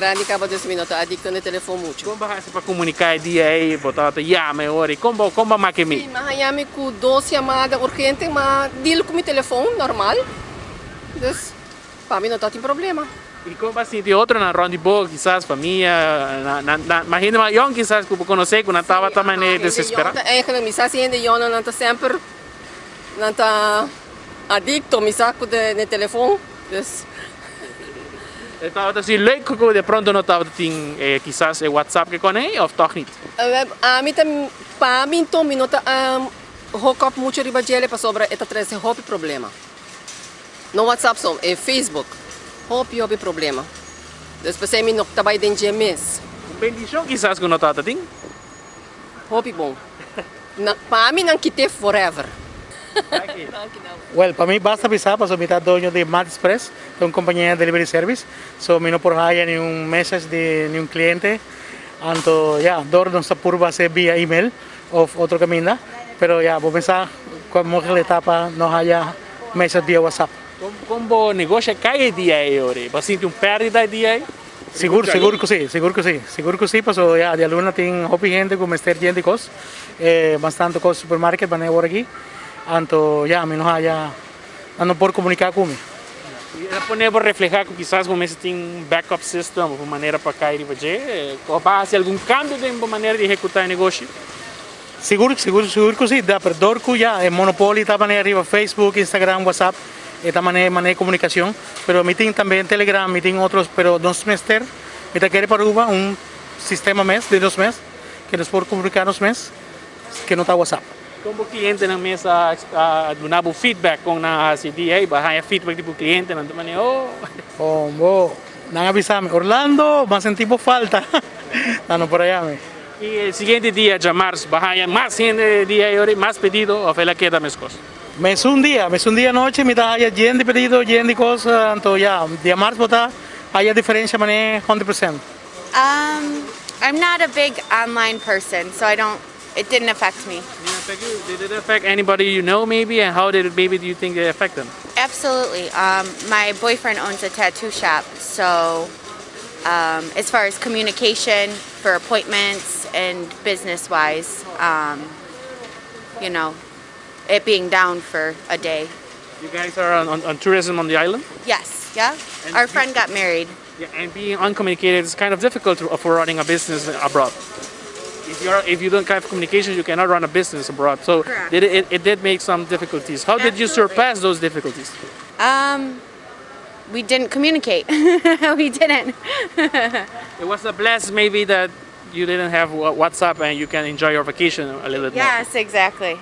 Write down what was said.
Grandi kaba, dus mi no ta adikto na telefòn muchu. Kon bo a hasi pa komuniká e dia ei, bo tabata yama e ora, i kon bo kon bo a maka e mi? Si, mi a haña mi ku dos yamada urgente, m'a deal ku mi telefòn normal, dus pa mi no tatin problema. I kon bo a sinti otronan rònt di bo, kisas famia, na na na ma hende mas yòn kisas ku bo konosé ku nan tabata manera desesperá? Hende yòn ta eigenlijk, mi sa si hende yònnan nan ta semper nan ta adikto, mi sa ku den telefòn, dus. E tabata si leuk ku de pronto no tabata tin kisas e WhatsApp ke kone of tòg nit? Ami ta, pa mi nton mi no ta hook up muchu riba djele pasobra e ta trese hopi problema. No WhatsApp so, e Facebook. Hopi hopi problema. Dus p'esei mi no ta bai den dje mes. Un bendishon kisas ku no tabata tin. Hopi bon. Na, pa mi nan kit'é forever. Danki. Danki na bo. Well, pa mi basta bisa pasobra mi ta doño di Mad Express, ta un compañia di delivery service, so mi no por haya ni un message di ni un cliente, anto ya, dor nos ta purba hacer via email of otro caminda, pero ya, bo pensa cua mogelijk ta pa no haya message via WhatsApp. Kon bo negoshi a kai e dia ei ora? Bo a sinti un pèrdida e dia ei? Sigur, sigur ku si, sigur ku si, sigur ku si, pasobra ya dialuna tin hopi hende ku mester yen di kos, mas tantu kos supermarket manera awor aki, anto ya mi no haya, nan no por komuniká ku mi. I a pone bo reflehá ku kisas bo mester tin un backup system òf un manera pa kai riba dje? Òf a hasi algun kambio den bo manera di ehekutá e negoshi? Sigur, sigur, sigur ku si, da, pero dor ku ya e monopolio ta manera riba Facebook, Instagram, WhatsApp, e ta manera manera di komunikashon, pero mi tin tambe Telegram, mi tin otro, pero nos mester, mi ta kere pa Aruba un sistema mes di nos mes, ke nos por komuniká nos mes, ke no ta WhatsApp. Kon bo klientenan mes a a duna bo feedback kon nan a hasi di hey bo a haña feedback di bo klientenan ta manera oh. Oh bo, nan a bisa mi, Orlando, bo a sinti bo falta, nan no por a yami. I e siguiente dia djamars bo haña mas hende di ei ora, mas pedido of el a keda meskos? Mesun dia, mesun dia anochi mi ta haya yen di pedido, yen di kos, anto ya, diamars bo ta haya diferensha manera 100%. I'm not a big online person, so I don't, it didn't affect me. Didn't affect you? Did it affect anybody you know maybe and how did it maybe do you think it affect them? Absolutely. My boyfriend owns a tattoo shop, so as far as communication for appointments and business wise, it being down for a day. You guys are on tourism on the island? Yes, yeah. And Our friend got married. Yeah, and being uncommunicated is kind of difficult for running a business abroad. If you don't have communication, you cannot run a business abroad. So Correct. it did make some difficulties. How did you Absolutely. surpass those difficulties? We didn't communicate. We didn't. It was a bless maybe that you didn't have WhatsApp and you can enjoy your vacation a little bit more. Yes, exactly.